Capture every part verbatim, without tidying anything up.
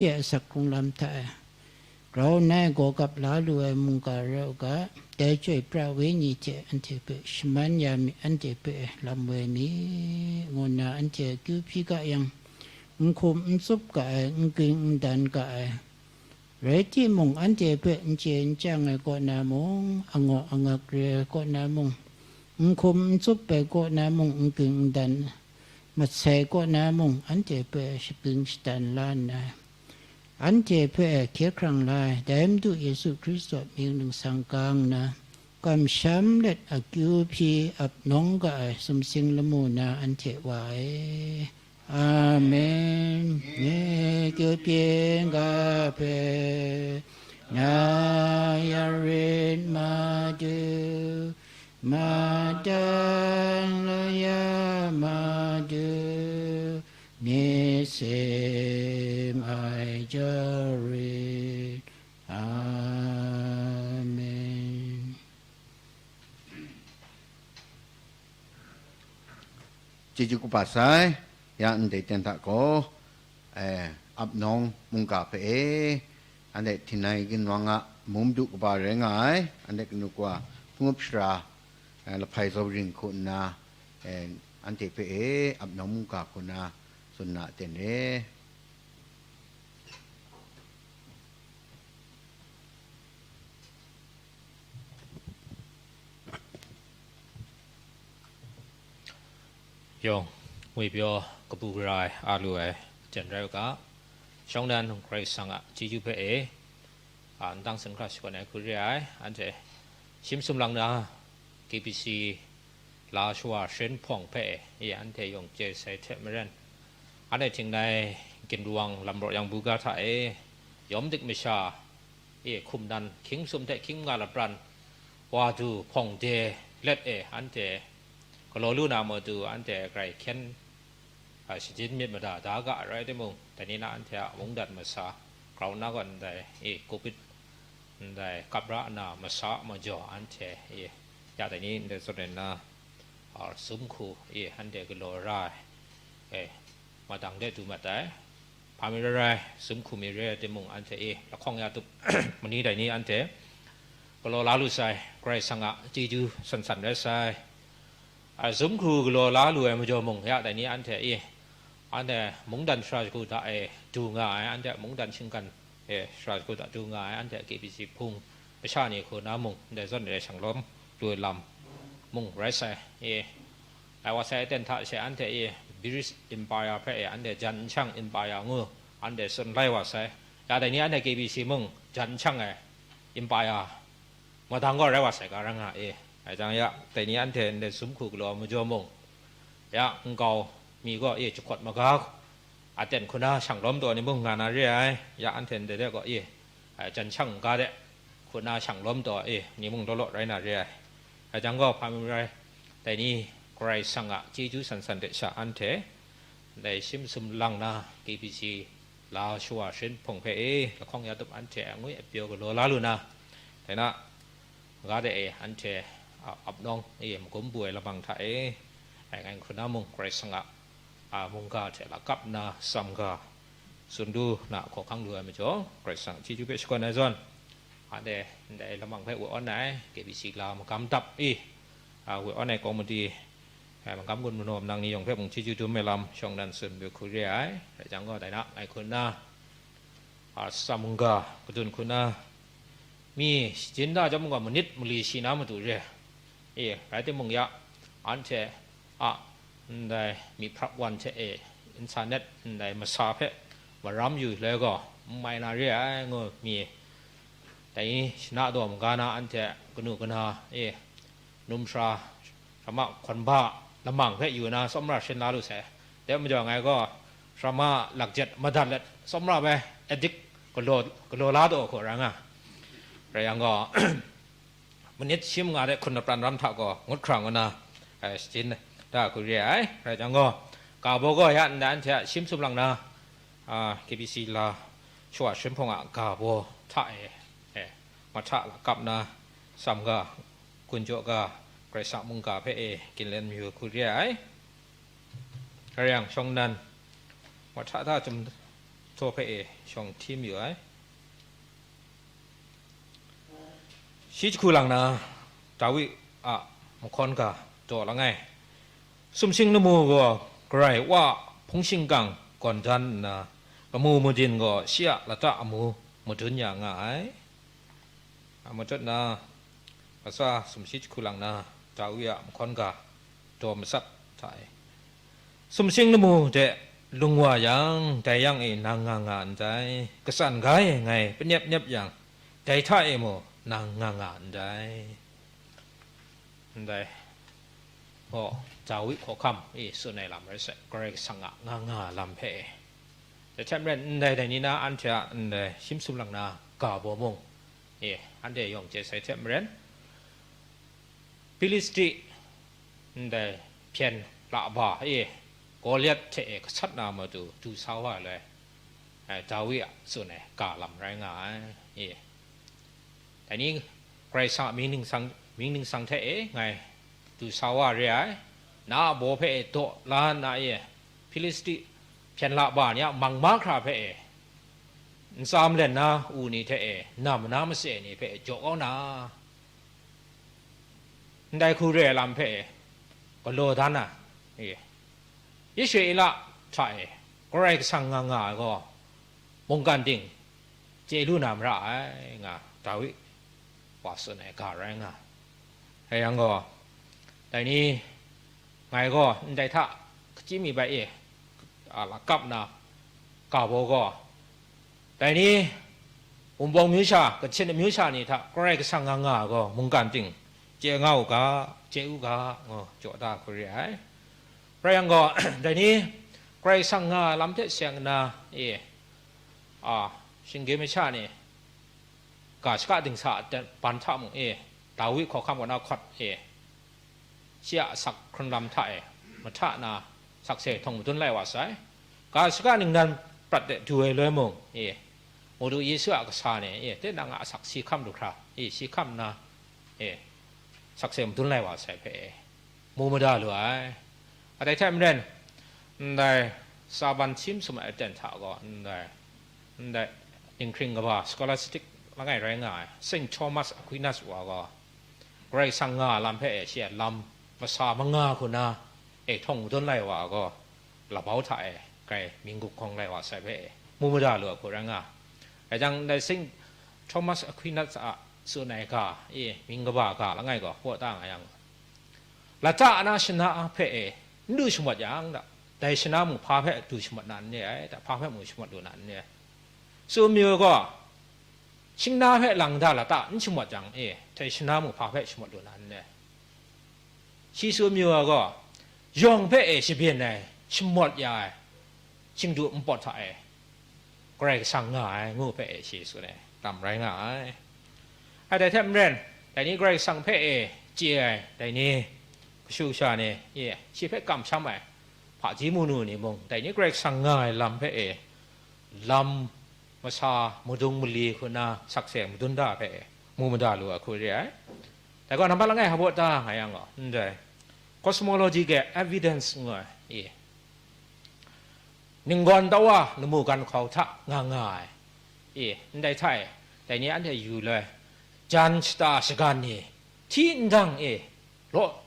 Anhte a asak hkrung lam hta e grau nna gaw gap la lu ai mungga rai u ga, dai Chyoi Pra Wenyi hte anhte hpe shaman ya mi, anhte hpe lam woi mi, ngu nna anhte akyu hpyi ga yang, n hkum n tsup ga ai, n ging n dan ga ai, rai timung, anhte hpe n chye n chyang ai kaw na mung, angaw angak re ai kaw na mung, n hkum n tsup ai kaw na mung, n ging n dan masai kaw na mung, anhte hpe shaging shadan la nna, anhte hpe hkye hkrang la ai, dai Madu Yesu Hkristu a mying ningsang gang nna, kamsham let akyu hpyi ap nawng ga ai sumsing lamu na anhte wa e. Amen. Nye kyu pyi n ga hpe, na ya rit Madu, madan la ya Madu, nye sim ai jaw rit. Amen. Chyeju kaba sai, ya ndai ten hta gaw, eh, ap nawng mungga hpe e, anhte Htingnai ginwang a mum du kaba rai nga ai, anhte kanu kawa hpungup sara, eh, lahpai zaw ring hku nna, eh, anhte hpe e, ap nawng mungga hku nna tsun na aten re. Yawng, ngwipyaw kabu gara ai a lu ai jan rai u ga, shawng nnan Karai Kasang a chyeju hpe e, a, n tang sanhkra shakawn ai hku re ai, anhte shim sumlang na, K B C la shawa sharin hpawng hpe e, anhte yawng chye sai hte maren, anhte Htingnai ginwang lam raw yang buga hta e, yawm dik masha, e, hkum nan hkying sum hte hkying manga lapran wa du hpawng de let e, anhte galaw lu na matu, anhte grai hkyen, a, shajin myit mada da ga rai timung, dai ni na anhte a mungdan masa, grau na gaw ndai, e, covid ndai kap ra na masa majaw, anhte, e, ya dai ni ndai zawn rai nna, a, sum hku, e, anhte galaw ra ai, e, madang de du mat ai. Hpa mi rai rai, sum hku mi re ai timung, anhte e lahkawng ya tup mani dai ni anhte galaw la lu sai, Karai Kasang a chyeju san san rai sai. A, sum hku galaw la lu ai majaw mung, ya dai ni anhte e, anhte mungdan sara shagu hta e du nga ai, anhte mungdan shinggan e sara shagu hta du nga ai, anhte K B C hpung masha ni hku na mung, ndai zawn e shanglawm lu ai lam mung rai sai. E, Lai wa sai, aten hta she anhte e British Empire hpe e anhte jan n shang Empire ngu anhte tsun lai wa sai. Ya dai ni anhte K B C mung jan n shang ai Empire madang gaw rai wa sai ga rai nga e. Dai jang ya, dai ni anhte ndai sum hku galaw majaw mung, ya nkau mi gaw e jahkawt maga aten hku na shanglawm taw ni mung nga na re ai. Ya anhte ndai de gaw e, a, jan shang ga de hku na shanglawm taw e ni mung law law rai na re ai. Dai jang gaw hpa mi rai, dai ni Karai Kasang a chyeju san san hte sha anhte ndai shim sumlang na K B C la shawa sharin hpawng hpe e lahkawng ya tup anhte angwi apyaw galaw la lu na, dai na, ga de e anhte, a, ap nawng e magum bu ai lamang hta e, ai ngai hku na mung Karai Kasang a, a, mungga hte lakap nna tsam ga tsun du na hkawhkang lu ai majaw, Karai Kasang chyeju hpe shakawn ai zawn, anhte ndai lamang hpe we awn ai K B C la magam dap i, a, we awn ai komiti, a, magam gun manaw nang ni yawng hpe mung chyeju dum ai lam shawng nnan tsun mayu hku re ai. Rai jang gaw, dai na, ngai hku nna, a, tsam mungga kadun hku na, mi shajin da chyawm gaw, manit mali shi na matu re. E, rai timung ya, anhte a ndai myi hprap wan hte e, internet ndai masa hpe maram yu lai gaw, n mai na re ai ngu mi, dai ni shana daw maga na anhte kanu kana e, numsha, sara ma hkawn ba lamang hpe yu na tsawmra sharin la lu sai. Dai majaw ngai gaw sara ma lakjet madat let tsawmra bai edik galaw, galaw la taw hku ra nga. Rai yang gaw, manit shi manga de hkun lapran ram hta gaw ngut hkra ngu na, eh, shajin da hku re ai. Rai jang gaw, ga baw gaw ya nna anhte a shim sumlang na, a, K B C la shawa sharin hpawng a ga baw hta e, e, mahta lakap na, tsam ga, gun jaw ga, Karai Kasang mungga hpe e ginlen mayu hku re ai. Rai yang, shawng nnan, mahta hta chyum, Htaw hpe e shawng hti mayu ai. Shi jahku lang na, Dawi a mahkawn ga daw langai. Sumsing lamu gaw Karai Wa a hpung shingkang gawn dan nna, lamu madin gaw shi a lata amu madun ya nga ai. A matut na, latsa sumshi jahku lang na, Dawi a mahkawn ga daw matsat hta e, sumsing lamu de lung wa yang, dai yang e nang nga nga ndai, katsan ga e ngai panep nep yang, dai hta e mung nang nga nga ndai. Ndai gaw, Dawi hkawhkam e tsun ai lam rai sai, Karai Kasang a nga nga lam hpe e. Dai hte maren, ndai, dai ni na anhte a ndai shim sum lang na ga baw mung e, anhte yawng chye sai hte maren, Hpilisti ndai hpyen lahba e, Goliat hte e gasat na matu du sa wa ai, eh, Dawi a tsun ai ga lam rai nga ai e. Dai ni Karai Kasang a mying ningsang, mying ningsang hte e ngai du sa wa re ai, na a baw hpe e daw la nna e, Hpilisti hpyen lahba ni a mang mahkra hpe e, ntsa malen na u ni hte e, nam na matse ni hpe e jaw kau na, ndai hku re ai lam hpe e galaw dan na e, Israela hta e Karai Kasang nga nga ai gaw, mungkan ting chye lu na mara ai, nga Dawi wa tsun ai ga rai nga. Rai yang gaw, dai ni ngai gaw ndai hta hkachyi mi bai e, a, lakap na ga baw gaw, dai ni, Wunpawng amyu sha, Kachin amyu sha ni hta Karai Kasang nga nga ai gaw, mungkan ting chye nga u ga, chye u ga, ngu jaw da hku re ai. Rai yang gaw, dai ni, Karai Kasang nga ai lam hte seng nna, e, a, shinggyim masha ni ga shaka dingsa a ban hta mung e, Dawi hkawhkam kaw na hkawt e, shi a asak hkrun lam hta e, mahta na sakse htawng madun lai wa sai. Ga shaka ningnan prat de du ai loi mung e, Madu Yesu a kasa ni e, tinang a asak si hkam du hkra e, si hkam nna e, sakse madun lai wa sai hpe e, mu mada lu ai. A dai hte maren, ndai Saban htim sum ai aten hta gaw, ndai, ndai dinghpring kaba, scholastic langai rai nga ai Saint Thomas Aquinas wa gaw, Karai Kasang nga lam hpe e shi a lam masa manga hku na e htawng madun lai wa gaw, labau hta e grai mying gup hkawng lai wa sai hpe e mu mada lu ai hku rai nga. Rai jang, ndai Saint Thomas Aquinas a tsun ai ga e, mying kaba ga langai gaw, hpaw ta nga yang, lata na shana hpe e n du shamawt yang, da, dai shana mung hpa hpe du shamawt na n re ai, da, hpa hpe mung shamawt lu na n re ai. Tsun mayu gaw, shingna hpe lang da lata n shamawt jang e, dai shana mung hpa hpe shamawt lu na n re ai. Shi tsun mayu ai gaw, yawng hpe e shabyin ai, shamawt ya ai, shingdu npawt hta e Karai Kasang nga ai, ngu hpe e shi tsun ai lam rai nga ai. A dai hte maren, dai ni Karai Kasang hpe e chye ai, dai ni kashu kasha ni, e, shi hpe kamsham ai hpaji manu ni mung, dai ni Karai Kasang nga ai lam hpe e, lam masa madung mali hku na sakse madun da hpe e, mu mada lu ai hku re ai. Dai gaw, nambat langai hpaw ta nga yang gaw, ndai cosmological evidence ngu ai, e, ninggawn tawa lamu gan hkau hta nga nga ai, e, ndai hta e, dai ni anhte yu loi, jan shata shagan ni hti ndang e law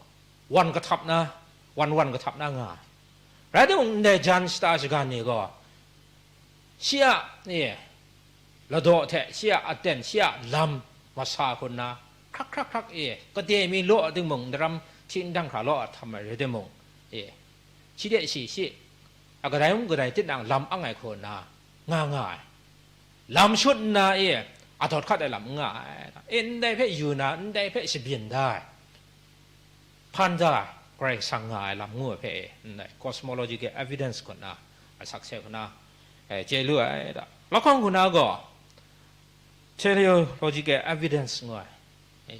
wan kahtap na, wan wan kahtap na nga ai. Rai timung, ndai jan shata shagan ni gaw, shi a, e, ladaw hte shi a aten, shi a lam masa hku nna, hkrak hkrak hkrak e, kade mi law a timung, ndaram hti ndang hkra law a htam ai rai timung, e, shi de shi, shi a kadai mung kadai tinang lam ang ai hku nna nga nga ai. Lam shut nna, e, adawt hkat ai lam n nga ai. E, ndai hpe yu na, ndai hpe shabyin da ai, hpan da ai, Karai Kasang nga ai lam ngu ai hpe e, ndai cosmological evidence hku nna, a sakse hku nna, e, chye lu ai da. Lahkawng hku nna gaw, teleological evidence ngu ai, e,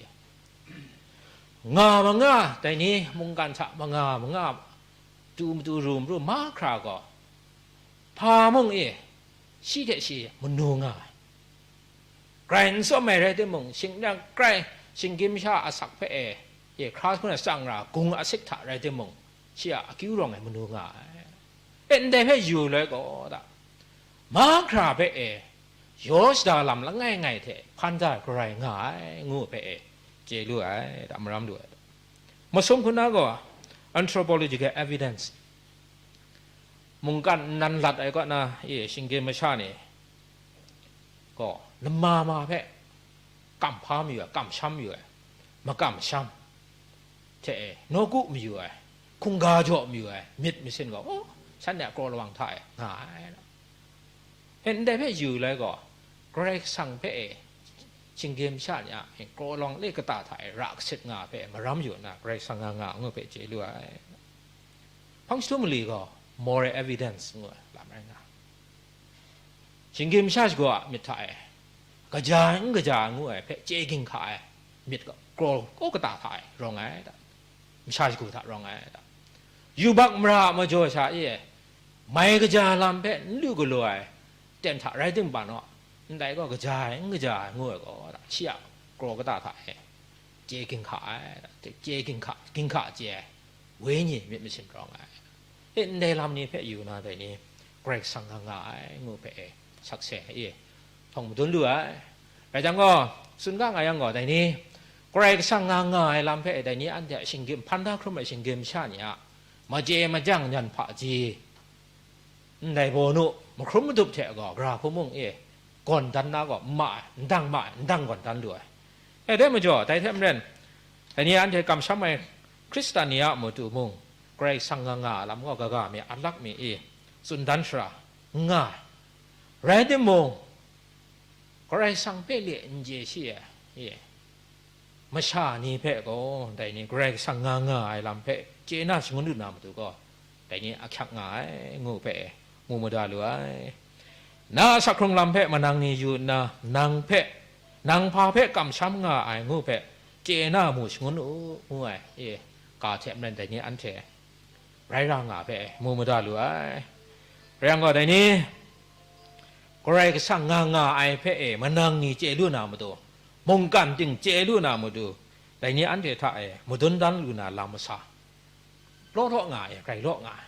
nga manga, dai ni mungkan hta manga manga, tu matu ru maru mahkra gaw, hpa mung e, shi hte shi manu nga ai. Grai n tsawm ai rai timung, shing-, grai shinggyim sha asak hpe e, e hkra hkun tsang ra gung asik hta rai timung, shi a akyu rawng e manu nga ai. E, ndai hpe yu loi gaw, da, mahkra hpe e yaw shada lam langai ngai hte hpan da garai nga ai ngu hpe e chye lu ai, da maram lu ai. Masum hku na gaw anthropological evidence, mungkan nnan lat ai kaw na e shinggyim masha ni gaw lama ma hpe kamhpa mayu ai, kamsham mayu ai, makamsham hte e nawku mayu ai, hkungga jaw mayu ai myit masin gaw, oh, shanhte a kraw lawang hta e nga ai. E, ndai hpe yu lai gaw, Karai Kasang hpe e shinggyim masha ni a kraw lawang le kata hta e ra kasit nga hpe maram yu nna, Karai Kasang nga nga ngu hpe chye lu ai. Hpang jahtum mali gaw moral evidence ngu ai lam rai nga. Shinggyim masha shagu a myit hta e, kaja ai, n kaja ai ngu ai hpe chye ginhka ai myit gaw, kraw kaw kata hta e rawng ai da, masha shagu hta rawng ai da, yubak mara a majaw sha e, mai kaja lam hpe n lu galaw ai aten hta rai timung, ndai gaw kaja ai, n kaja ai ngu ai gaw da, shi a kraw kata hta e chye ginhka ai da, chye ginhka, ginhka chye ai wenyi myit masin rawng ai. E, ndai lam ni hpe yu na, dai ni Karai Kasang nga nga ai ngu hpe e sakse e htawng madun lu ai. Rai jang gaw, tsun ga nga yang gaw, dai ni Karai Kasang nga nga ai lam hpe dai ni anhte a shinggyim, hpan da hkrum ai shinggyim masha ni a machye majang jan hpaji, ndai baw nu mahkrum madup hte gaw, gara hku mung e gawn dan na gaw, n ma ai, n dang ma ai, n dang gawn dan lu ai. E, dai majaw, dai hte maren, dai ni anhte kamsham ai Hkristan ni a matu mung, Karai Kasang nga nga a lam gaw, kaga mi, alak mi e tsun dan shara n nga ai. Rai timung, Karai Kasang hpe le n chye shi ai, e, masha ni hpe gaw, dai ni Karai Kasang nga nga ai lam hpe chye na shangun lu na matu gaw, dai ni ahkyak nga ai ngu hpe mu mada lu ai. Na a sak hkrung lam hpe manang ni yu nna, nang hpe, nang hpa hpe kamsham nga ai ngu hpe chye na mu shangun u, ngu ai, e, ga hte maren dai ni anhte rai ra nga hpe mu mada lu ai. Rai yang gaw, dai ni Karai Kasang nga nga ai hpe e manang ni chye lu na matu, mungkan ting chye lu na matu, dai ni anhte hta e madun dan lu na lam masa, law law nga e, grai law nga ai.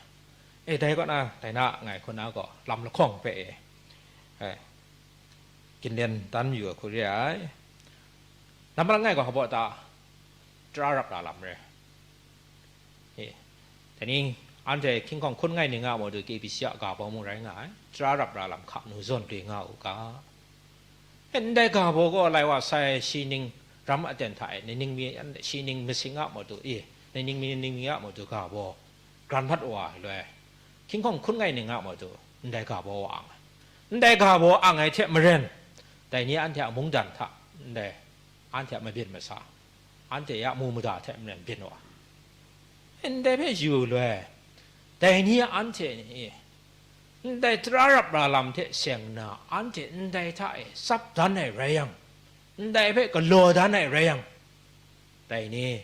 E, dai kaw na, dai na ngai hku na gaw, lam lahkawng hpe e, e, ginlen dan mayu ai hku re ai. Nambat langai gaw, hpa baw ta, tara rap ra lam re. E, dai ni, anhte hkying hkawng hkun ngai ning a matu, K B C a ga baw mung rai nga ai, tara rap ra lam hka nu zawn re nga u ga. E, ndai ga baw gaw lai wa sai, shi ning ram aten hta e, ni ning mi, shi ning masing a matu, e, ni ning mi, ni ning mi a matu ga baw gran mat wa ai loi, hkying hkawng hkun ngai ning a matu, ndai ga baw wa ang ai. Ndai ga baw ang ai hte maren, dai ni anhte a mungdan hta, ndai anhte a mabyin masa, anhte ya mu mada hte maren byin wa ai. Ndai hpe yu loi, dai ni anhte ni, ndai tara rap ra lam hte seng nna, anhte ndai hta e tsap dan ai rai yang, ndai hpe galaw dan ai rai yang, dai ni,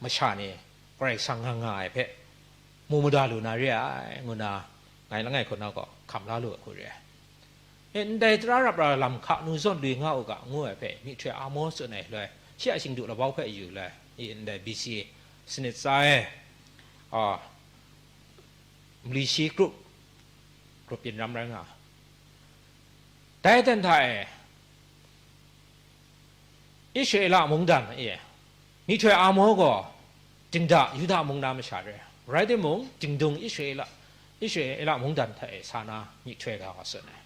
masha ni, Karai Kasang nga nga ai hpe mu mada lu na re ai, ngu na, ngai langai hku na gaw hkam la lu ai hku re ai. E, ndai tara rap ra lam hka nu zawn lu nga u ga, ngu ai hpe myihtoi Amos tsun ai loi, shi a shingdu labau hpe yu loi, e, ndai B C sanit tsa e, a, mali shi grup, grup yin ram rai nga. Dai aten hta e, Israela mungdan e, myihtoi Amos gaw dingda Yuda mung na masha re, rai timung, dingdung Israela, Israela mungdan hta e sa na myihtoi ga wa tsun ai.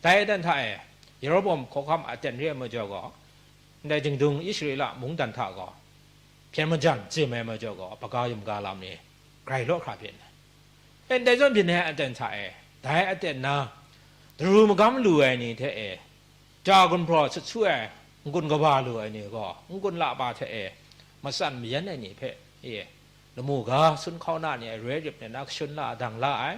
Dai aten hta e, Yeroboam hkawhkam aten re ai majaw gaw, ndai dingdung Israela mungdan hta gaw hpyen majan tsim ai majaw gaw, hpaga yumga lam ni grai law hkra byin ai. E, ndai zawn byin ai aten hta e, dai aten na daru magam lu ai ni hte e, ja gunhpraw sut su ai n-gun kaba lu ai ni gaw, n-gun laba hte e, matsan mayan ai ni hpe e, lamu ga sun hkau na ni ai roi rip nna kashun la dang la ai,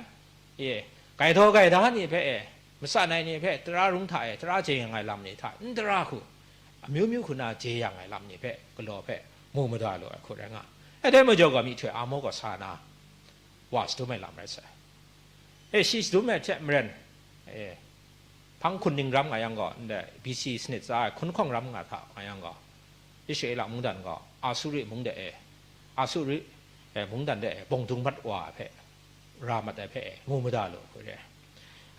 e, gaihtaw gaida ni hpe e, matsan ai ni hpe tara rung hta e tara jeyang ai lam ni hta n tara hku, amyu myu hku na jeyang ai lam ni hpe galaw hpe mu mada lu ai hku rai nga ai. Dai majaw gaw, myihtoi Amos gaw sa na wa shadum ai lam rai sai. E, shi shadum ai hte maren, e, hpang hkun ning ram nga yang gaw, ndai B C sanit tsa ai hkun hkawng ram nga hta nga yang gaw, Israela mungdan gaw Asuri mung de e, Asuri, e, mungdan de e bawng dung mat wa ai hpe, ra mat ai hpe e, mu mada lu hku re ai.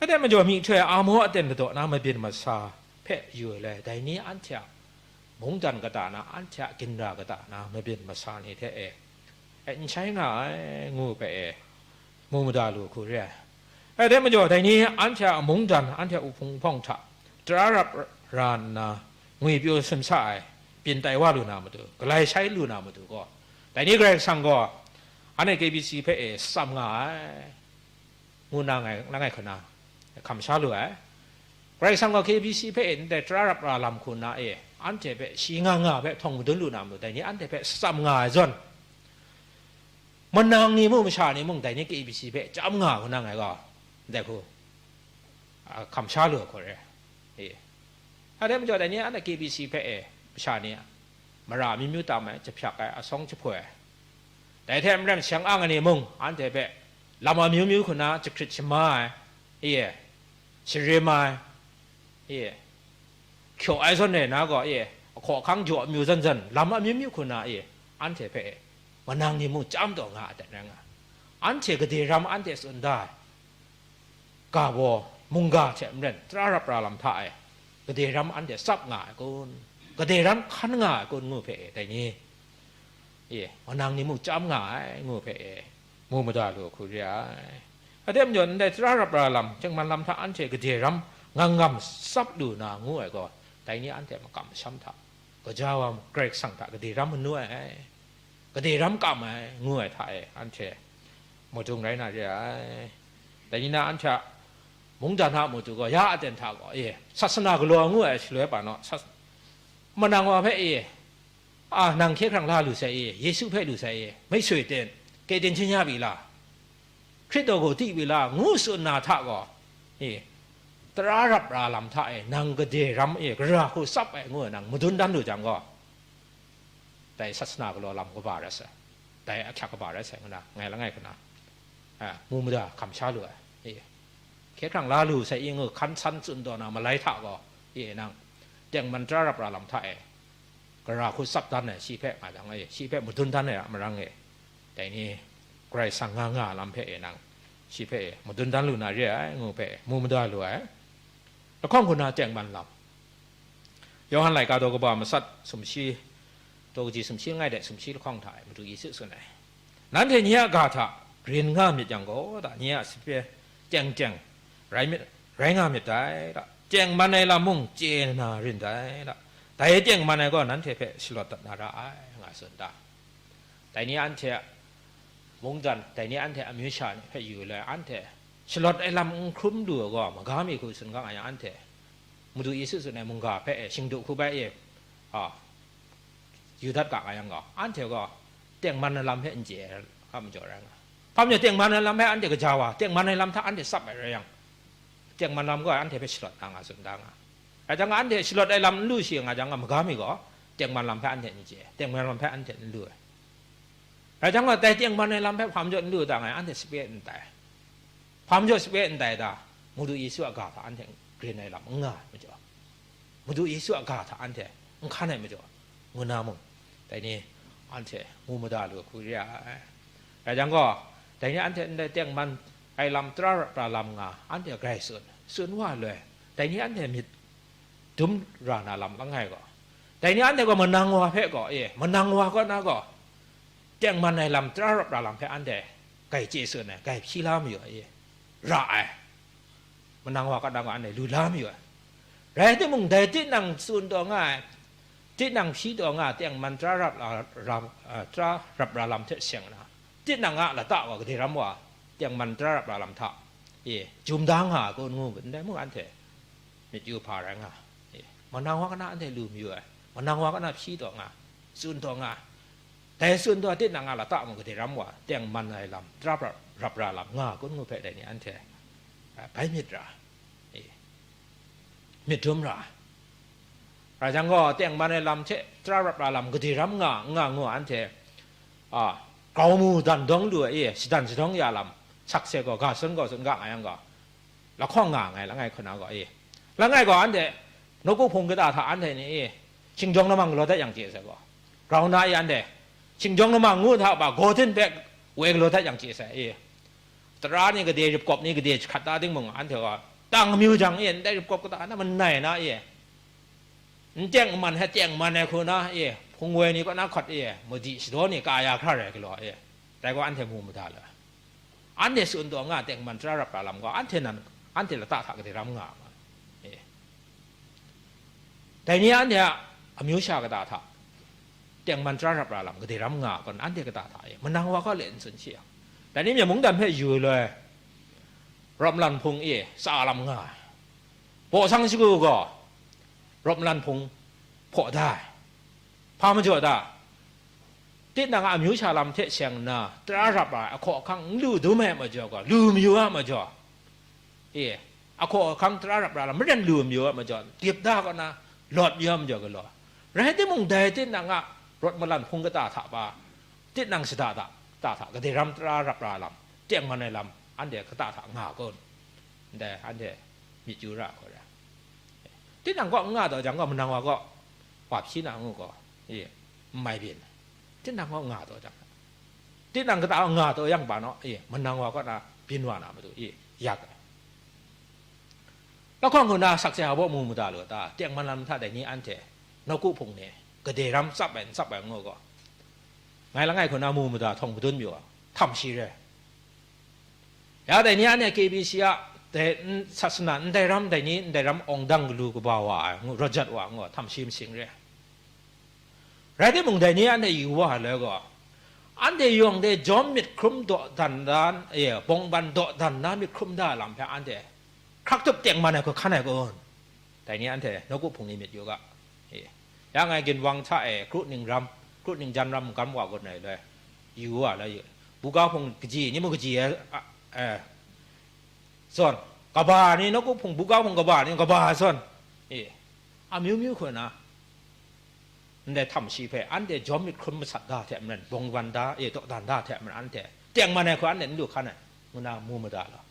Rai majaw, myihtoi amu aten ladaw na mabyin masa hpe yu ai le, dai ni anhte a mungdan kata na, anhte a ginra kata na mabyin masa ni hte e, e, n shai nga ai, ngu hpe e, mu mada lu hku re ai. Rai majaw, dai ni anhte a mungdan, anhte a uhpung uhpawng hta tara rap ra nna, ngwipyaw sumsa ai, byin tai wa lu na matu, galai shai lu na matu gaw, dai ni Karai Kasang gaw anhte K B C hpe e tsam nga ai, ngu na ngai, langai hku na hkam sha lu ai. Karai Kasang gaw K B C hpe e ndai tara rap ra lam hku na e, anhte hpe shi nga nga hpe htawng madun lu na matu, dai ni anhte hpe tsam nga ai zawn, manang ni mung masha ni mung dai ni K B C hpe chyam nga hku na ngai gaw, ndai hku, a, hkam sha lu ai hku re. E. Rai majaw, dai ni anhte K B C hpe e masha ni mara amyu myu tam ai, jahpyak ai, asawng jahpoi ai, dai hte maren seng ang ai ni mung anhte hpe lam amyu myu hku na jahkrit shama ai, e, sharim ai, e, hkyaw ai zawn e na gaw, e, ahkaw ahkang jaw amyu zan zan, lam amyu myu hku na, e, anhte hpe e manang ni mung chyam taw nga ai dat rai nga ai. Anhte gade ram anhte tsun da ai ga baw mungga hte maren tara rap ra lam hta e gade ram anhte tsap nga ai kun, gade ram hkan nga ai kun, ngu hpe e, dai ni, e, manang ni mung chyam nga ai, ngu hpe e, mu mada lu hku re ai. Rai majaw, ndai tara rap ra lam, tengman lam hta anhte gade ram ngam ngam tsap lu na, ngu ai gaw, dai ni anhte makam masham hta, gaja wa Karai Kasang hta gade ram manu ai, gade ram kam ai, ngu ai hta e, anhte madung rai na re ai. Dai ni na anhte a mungdan a matu gaw, ya aten hta gaw, e, sasana galaw ngu ai shaloi pa naw, sas-, manang wa hpe, e, a, nang hkye hkrang la lu sai, e, Yesu hpe lu sai, e, မိတ်ဆွေတင်, ကယ်တင်ခြင်းရပြီလား, Hkrit daw gaw di wi la, ngu tsun na hta gaw, e, tara rap ra lam hta e, nang gade ram e, gara hku tsap ai ngu nang madun dan lu jang gaw, dai sasana galaw lam kaba rai sai, dai ahkyak kaba rai sai, ngu na ngai langai hku na, a, mu mada hkam sha lu ai, e, hkye hkrang la lu sai, i ngu hkan san tsun taw na malai hta gaw, e, nang tengman tara rap ra lam hta e, gara hku tsap dan ai, shi hpe nga jang e, shi hpe madun dan ai a marang e, dai ni Karai Kasang nga nga lam hpe e nang, shi hpe e madun dan lu na re ai, ngu hpe e mu mada lu ai. Lahkawng hku na tengman lam, Yawhan laika daw kaba matsat sumshi, daw kaji sumshi langai de sumshi lahkawng hta e Madu Yesu tsun ai, nanhte nye a ga hta grin nga myit yang gaw, da, nye a sape teng teng rai myit, rai nga myit dai, da, tengman ai lam mung chye na rin dai, da, dai tengman ai gaw nanhte hpe shalawt dat na ra ai, nga tsun da. Dai ni anhte a mungdan, dai ni anhte a amyu sha ni hpe yu le, anhte shalawt ai lam n hkrum lu ai gaw, maga mi hku tsun ga nga yang, anhte Madu Yesu tsun ai mungga hpe e, shingdu hku bai e, a, yu dat ga nga yang gaw, anhte gaw tengman ai lam hpe n chye ai hkap majaw rai nga. Hpa majaw, tengman ai lam hpe anhte gaja wa, tengman ai lam hta anhte tsap ai rai yang, tengman lam gaw anhte hpe shalawt na nga tsun da nga. Rai jang, anhte shalawt ai lam n lu shi nga jang, maga mi gaw tengman lam hpe anhte n chye, tengman lam hpe anhte n lu ai. Rai jang gaw, dai tengman ai lam hpe hpa majaw n lu da nga, anhte sape n tai. Hpa majaw sape n tai da, Madu Yesu a ga hta anhte grin ai lam n nga ai majaw, Madu Yesu a ga hta anhte n hkan ai majaw, ngu na mung, dai ni anhte mu mada lu hku re ai. Rai jang gaw, dai ni anhte ndai tengman ai lam, tara rap ra lam nga, anhte grai tsun, tsun wa loi, dai ni anhte myit dum ra na lam langai gaw, dai ni anhte gaw manang wa hpe gaw, e, manang wa kaw na gaw, tengman ai lam, tara rap ra lam hpe anhte grai chye tsun ai, grai hpyi la mayu ai, e, ra ai. Manang wa kaw na gaw anhte lu la mayu ai. Rai timung, dai tinang tsun taw nga ai, tinang hpyi taw nga ai tengman tara rap ra, ra, a, tara rap ra lam hte seng na, tinang a lata gaw gade ram wa tengman tara rap ra lam hta, e, jum da nga ai kun, ngu ndai mung, anhte myit yu hpa rai nga, e, manang wa kaw na anhte lu mayu ai, manang wa kaw na hpyi taw nga, tsun taw nga, dai tsun taw tinang a lata mung gade ram wa tengman ai lam, tara rap ra lam nga kun, ngu hpe dai ni anhte, a, bai myit ra, e, myit dum ra. Rai jang gaw, tengman ai lam hte tara rap ra lam gade ram nga, n nga ngu anhte, a, grau mu dan dawng lu ai, e, shadan shadawng ya lam sakse gaw, ga tsun gaw tsun ga nga yang gaw, lahkawng nga ngai langai hku na gaw, e, langai gaw anhte nawku hpung kata hta anhte ni, e, shingjawng lamang galaw dat yang chye sai gaw, grau na e anhte shingjawng lamang ngu hta ba, gaw hten hpe woi galaw dat yang chye sai, e, tara ni gade, ripkawp ni gade jahkrat da ting mung, anhte gaw Tang amyu jang e, ndai rip kawp kata na manai na e, n teng man hte teng man ai hku na e, hpung woi ni kaw na hkawt e, madi shadaw ni ka ya hkra rai galaw e, dai gaw anhte mu mada le. Anhte tsun taw nga teng man tara rap ra lam gaw, anhte nan, anhte lata hta gade ram nga ma e. Dai ni anhte a amyu sha kata hta teng man tara rap ra lam gade ram nga kon, anhte kata hta e manang wa gaw le n tsun shi yang, dai ni myen mungdan hpe yu loi, rawt malan hpung e tsa lam nga ai. Baw sang shagu gaw rawt malan hpung hpaw da ai. Hpa majaw da? Tinang a amyu sha lam hte seng nna, tara rap ra ai ahkaw ahkang n lu dum ai majaw gaw, lu mayu a majaw, e, ahkaw ahkang tara rap ra lam maren lu mayu a majaw, dip da kaw na lawt mayu a majaw galaw, rai timung, dai tinang a rawt malan hpung kata hta pa, tinang shada da, ta hta gade ram tara rap ra lam, teng man ai lam, anhte kata hta nga kun? Ndai anhte myit yu ra hku re. Tinang kaw n nga taw jang gaw, manang wa gaw wa hpyi na ngu gaw, e, n mai byin. Tinang kaw nga taw jang, tinang kata nga taw yang pa naw, e, manang wa kaw na byin wa na matu, e, yak ai. Lahkawng hku na sakse hpa baw mu mada lu ta, teng man lam hta dai ni anhte nawku hpung ni gade ram tsap ai, n tsap ai ngu gaw, ngai langai hku na mu mada htawng madun mayu ai, htam shi re. Ya dai ni anhte K B C a, dai n, sasana ndai ram, dai ni ndai ram awng dang galu kaba wa ai, ngu, rawt jat wa ngu, htam shi masing re. Rai timung, dai ni anhte yu wa ai loi gaw, anhte yawng de jawm myit hkrum dawdan da, e, bawng ban dawdan na myit hkrum da ai lam hpe anhte hkrak tup teng man ai hku hkan ai kun? Dai ni anhte nawku hpung ni myit yu ga. E, ya ngai ginwang hta e kru ning ram, kru ning jan ram n gam wa gun ai loi, yu wa la yu. Buga hpung kaji ni mung kaji ai, a, e, zawn, kaba ni, nawku hpung, buga hpung kaba ni, kaba ai zawn, e, amyu myu hku na, ndai htam shi hpe anhte jawm myit hkrum masat da hte maren, bawng ban da, e, dawdan da hte maren, anhte teng man ai hku anhte n lu hkan ai, ngu na mu mada law.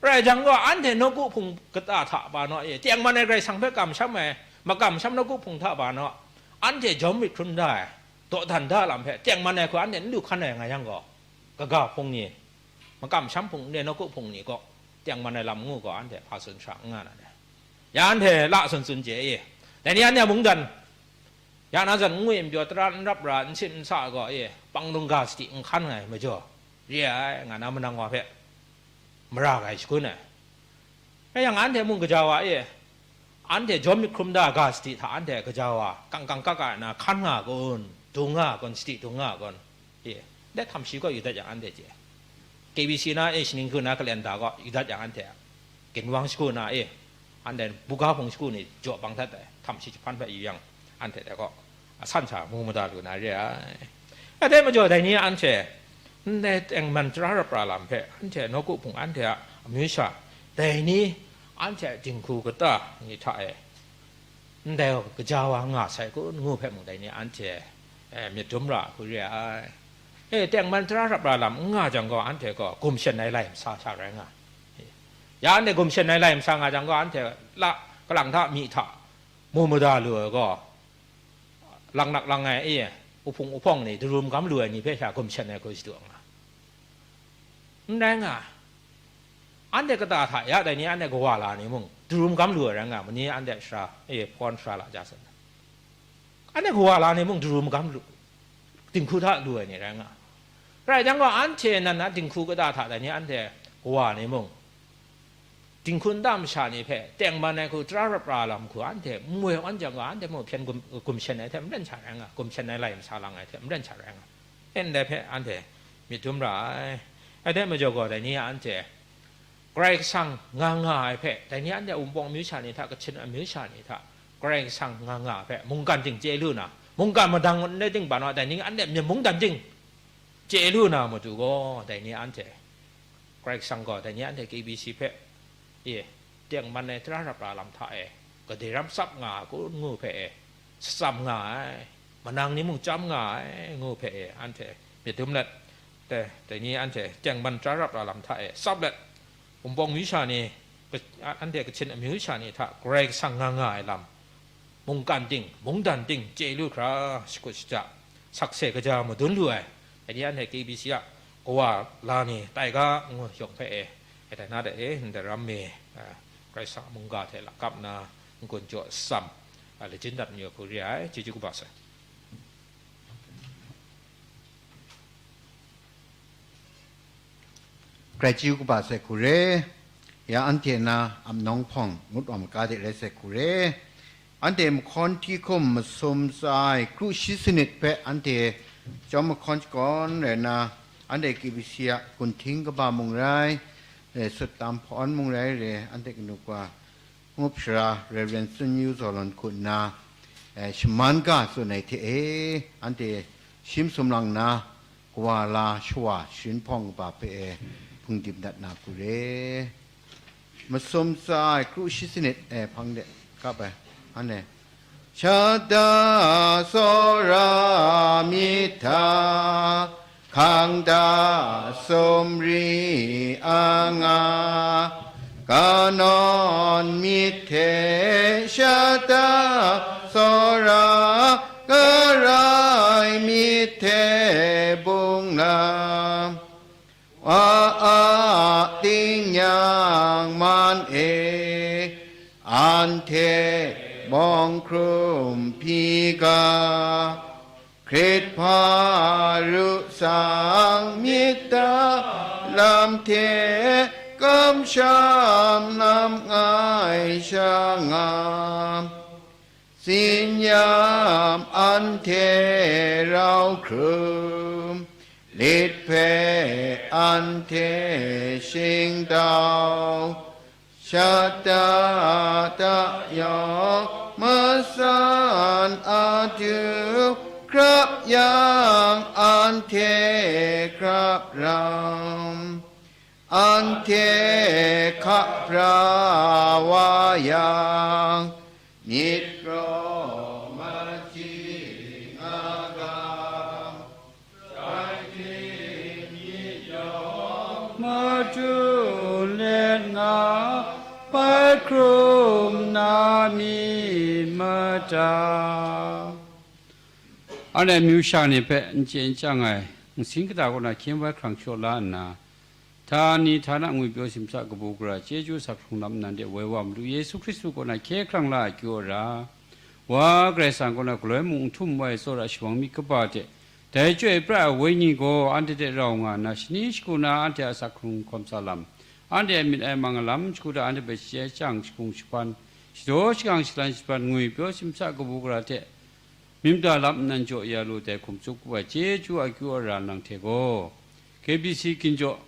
Rai jang gaw, anhte nawku hpung kata hta pa naw, e, teng man ai Karai Kasang hpe kamsham ai, makamsham nawku hpung hta pa naw, anhte jawm myit hkrum da ai, dawdan da lam hpe teng man ai hku anhte n lu hkan ai nga yang gaw, kaga hpung ni, makamsham hpung n re nawku hpung ni gaw teng man ai lam ngu gaw, anhte hpa tsun hkra n nga na de. Ya anhte la tsun tsun chye e. Dai ni anhte a mungdan, ya na zawn n ngwi n pyaw, tara n rap ra, n sit n sa ai gaw, e, pang lungga sadi n hkan ai majaw re ai, nga na manang wa hpe mara ga ai shagun ai. Rai yang, anhte mung gaja wa e, anhte jawm myit hkrum da ga sadi hta anhte gaja wa, kang kang kak ai na hkan nga kun, dung nga kun, sadi dung nga kun? E, ndai htam shi gaw yu dat yang anhte chye. K B C na, e, shaning hku na kalenda gaw yu dat yang anhte ginwang shagu na, e, anhte buga hpung shagu ni jaw bang dat ai htam shi jahpan hpe yu yang, anhte dai gaw asan sha mu mada lu na re ai. Dai majaw, dai ni anhte ndai teng man tara rap ra lam hpe, anhte nawku hpung, anhte a amyu sha, dai ni anhte a dinghku kata ni hta e, ndai gaw gaja wa nga sai kun ngu hpe mung, dai ni anhte, e, myit dum ra hku re ai. E, teng man tara rap ra lam n nga jang gaw, anhte gaw gumshen ai lai masa sha rai nga. Ya, anhte gumshen ai lai masa nga jang gaw, anhte la, kalang hta, mi hta mu mada lu ai gaw, lang nak lang ai, e, uhpung uhpawng ni, daru magam lu ai ni hpe sha gumshen ai hku shadu nga. N rai nga. Anhte kata hta ya dai ni, anhte kawa la ni mung, daru magam lu ai rai nga, mani anhte sara, e, hpawn sara la ja saw, anhte kawa la ni mung, daru magam lu, dinghku hta lu ai ni rai nga. Rai jang gaw, anhte nan na dinghku kata hta dai ni, anhte kawa ni mung, dinghku nta masha ni hpe teng man ai hku, tara rap ra lam hku, anhte n woi awn jang gaw, anhte mung hpyen gum, gumshen ai hte maren sha rai nga, gumshen ai lai masa lang ai hte maren sha rai nga. E, ndai hpe anhte myit dum ra ai. Dai majaw gaw, dai ni a anhte Karai Kasang nga nga ai hpe, dai ni anhte a Wunpawng amyu sha ni hta, Kachin amyu sha ni hta, Karai Kasang nga nga ai hpe mungkan ting chye lu na, mungkan madang ndai ting ban wa, dai ni anhte myen mungdan ting chye lu na matu gaw, dai ni anhte, Karai Kasang gaw dai ni anhte K B C hpe, e, teng man ai tara rap ra lam hta e, gade ram tsap nga ai kun ngu hpe e, shatsam nga ai, manang ni mung chyam nga ai ngu hpe e, anhte myit dum let, dai, dai ni anhte teng man tara rap ra lam hta e tsap let, Wunpawng amyu sha ni, ka-, anhte Kachin amyu sha ni hta Karai Kasang nga nga ai lam, mungkan ting, mungdan ting chye lu hkra, shakut shaja, sakse kaja madun lu ai, dai ni anhte K B C a kawa la ni tai ga ngu yawng hpe e, e, dai na de e, ndai ram mi, a, Karai Kasang a mungga hte lakap nna n-gun jaw tsam, a, lajin dat mayu ai hku re ai, chyeju kaba sai. Karai chyeju kaba sai hku re, ya anhte na ap nawng hpawng ngut wa maga de rai sai hku re, anhte mahkawn hti hkum masum tsa ai kru shi sanit hpe anhte chyawm mahkawn shakawn rai nna, anhte K B C a gunhting kaba mung rai, e, sut tam hpawn mung rai re, anhte kanu kawa, Hpungup Sara Rev. Sun Yu Zaw Lawn hku nna, e, shaman ga tsun ai hte e, anhte shi masum lang nna, kawa la shawa sharin hpawng kaba hpe e hpungdim dat na hku re. Masum tsa ai kru shi sanit e hpang de kap ai, anhte, shada tsawra myit hta, hkang da sumri anga, kanawn myit hte shada tsawra, garai myit hte bung lam, wa a tingnyang man e, anhte bawng hkrum hpyi ga, Hkrit hpa ru tsang myit ta lam hte kamsham lam nga ai sha nga, tsin-yam anhte rau hkrum, lit hpe anhte shingtau, shada da yawng masan adu, krap yang anhte krap ram, anhte hka pra wa yang, myit kraw machyi nga ga, madu let nga bai hkrum na myit mada. Anhte amyu sha ni hpe n chye n chyang ai, nsing kata kaw na hkying bai hkrang shaw la nna, Htani htana ngwipyaw simsa kabu gara chyeju asak hkrung lam nnan de woi wa Madu Yesu Hkristu kaw na hkye hkrang la ai akyu ara, Wa Karai Kasang kaw na galoi mung n htum woi ai tsawra shabang myit kaba hte, dai chyoi pra ai Wenyi gaw anhte hte rau nga nna, shani shagu na anhte a asak hkrung hkawm sa lam, anhte a myit ai mang ai lam shagu hta anhte hpe shachye chyang, shakung shahpan, shadaw shagang shalan shahpan, ngwipyaw simsa kabu gara hte, myit mada lam nnan jaw ya lu dai hkum tsup ai chyeju akyu ara nang hte gaw, K B C ginjaw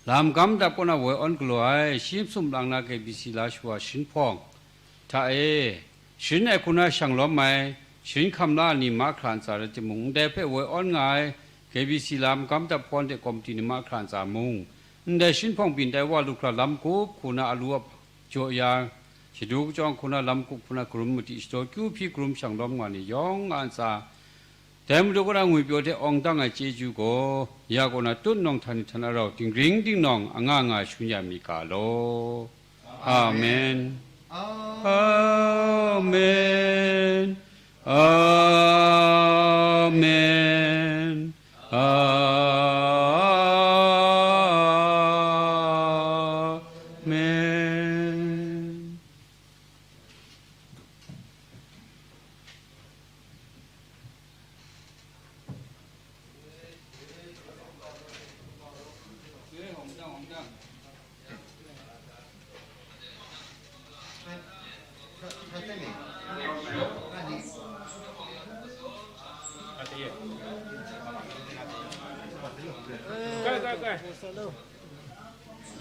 lam gam dap kaw na woi awn galaw ai, shi masum lang na K B C la shawa sharin hpawng hta e, sharin ai hku na shang lawm ai, sharin hkam la ai ni mahkra ntsa rai timung, ndai hpe woi awn nga ai, K B C lam gam dap hpawn de komiti ni mahkra ntsa mung, ndai sharin hpawng byin tai wa lu hkra lam kup hku na alu ap jaw ya, shadu kachyawng hku na lam kup hku na karum madi shadaw kyu hpyi karum shang lawm nga ni yawng a ntsa, dai Madu kaw na ngwipyaw hte awng dang ai chyeju gaw, ya kaw na tut nawng htani htana rau, dingring dingnawng anga nga shangun ya mi ga law. Amen. Amen. Amen. Amen.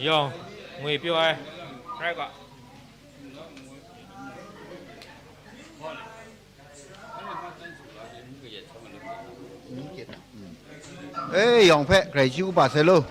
Yawng, ngwi pyaw ai, rai ga. E, yawng hpe grai chyu kaba sai law.